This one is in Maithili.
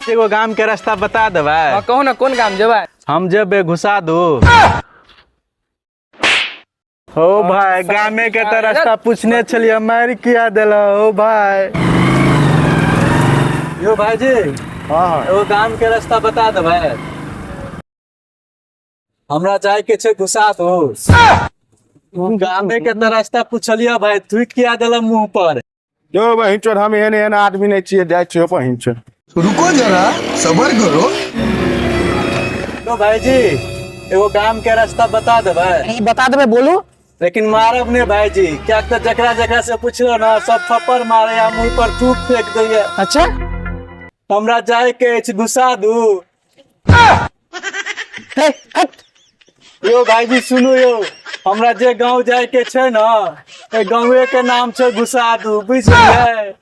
एगो गाम के रास्ता बता देबै? हाँ, कहू ने, कोन गाम जेबै? हम जेबै घुसा दू। हो भाई, गामे के तऽ रास्ता पूछने छलियै, मारि किया देला हो भाई? यो भाईजी। हाँ। एगो गाम के रास्ता बता देबै? हमरा जाय के छै घुसा दू। गामे के तऽ रास्ता पूछलियै भाई, थूक किया देला मुंह पर? जो बहिन चोर, हम एहन एहन आदमी नहि छियै। जाइ छियो बहिन चोर। रुको जरा, सबर करो। तो भाईजी, एगो गाम के रास्ता बता देबै? ई बता देबै, बोलू। लेकिन मारब ने भाईजी, क्या तऽ जकरा जकरा से पुछलो ने, सब थप्पड़ मारे या मुंह पर थूक फेंक दैया। हमरा जाय के अछि घुसा दू। हे, हट। यो भाईजी, सुनू यो, हमरा जे गांव जाय के छै ने, ओहि गांवे के नाम छै घुसा दू, बुझ गेलियै?